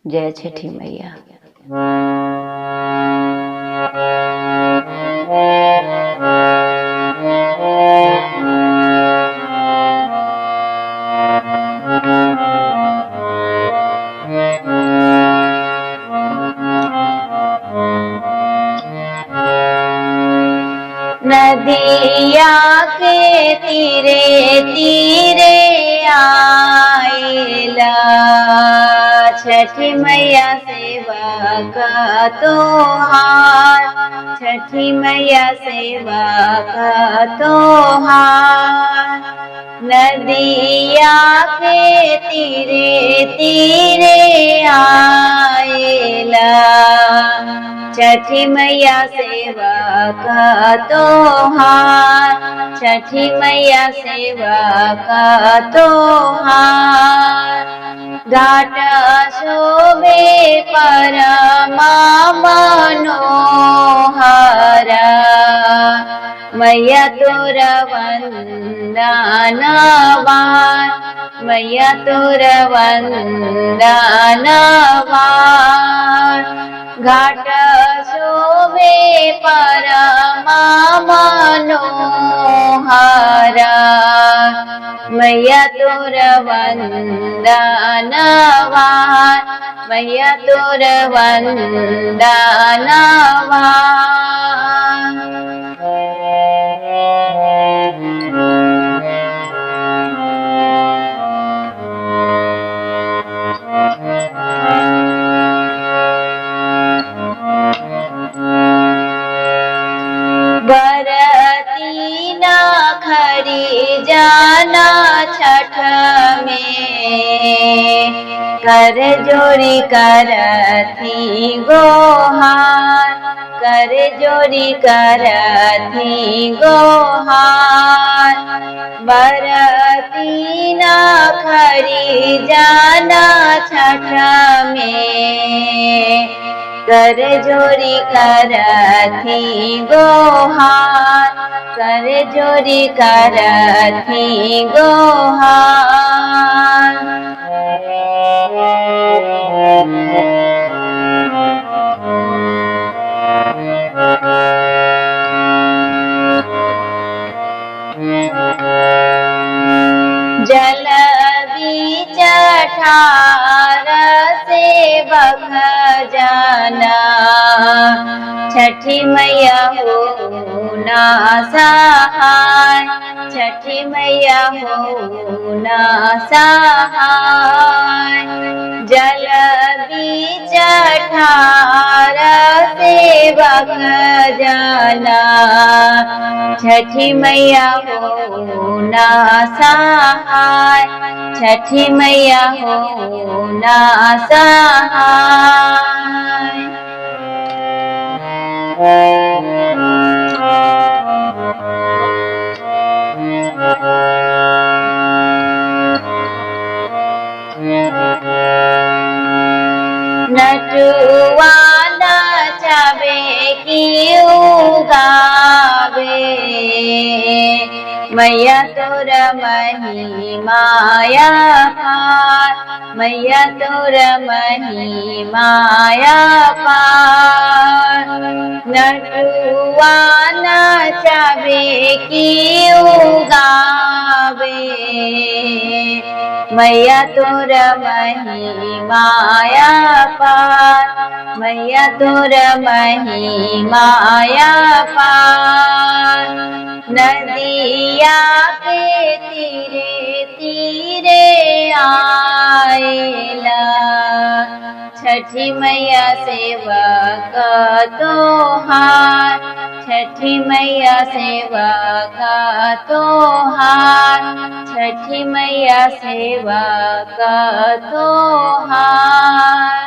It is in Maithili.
जय छठि मैया। नदिया के तीरे तीरे आएला, छठी मैया सेवा का तोहार, छठी मैया सेवा का तोहार। नदिया के तीरे तीरे आएला, छठी मैया सेवा का तोहार, छठी मैया सेवा का तोहार। घाट शोभे परमा मनोहरा, मैया तोर वंदनवा, मैया तोर वंदनवा। घाट शोभे परमा मनोहरा, मैया तोर वंदनवा, मैया तोर वंदनवा। बरती ना खरी जाना छठ में, कर जोरी करथी गोहार, कर जोरी करथी गोहार। बरती ना खरी जाना छठ में, कर जोरी करथी गोहार, कर जोरी करथी गोहार। जल बीच ठार सेवक जाना, छठी मैया हो ना सहाय, छठी मैया हो ना सहाय। जल बीच ठार सेवक जाना, छठी मैया हो ना सहाय, छठी मैया हो ना सहाय। नटुआ नचावे की गावे, मैया तोर महिमाया पार, मैया तोर महिमाया पार। नटुआ नचावे की गावे, मैया तोर महिमाया पार, मैया तोर महिमाया पार। नदिया के तीरे तीरे आएला, छठी मैया सेवा का तोहार, छठी मैया सेवा का तोहार, छठी मैया सेवा का तोहार।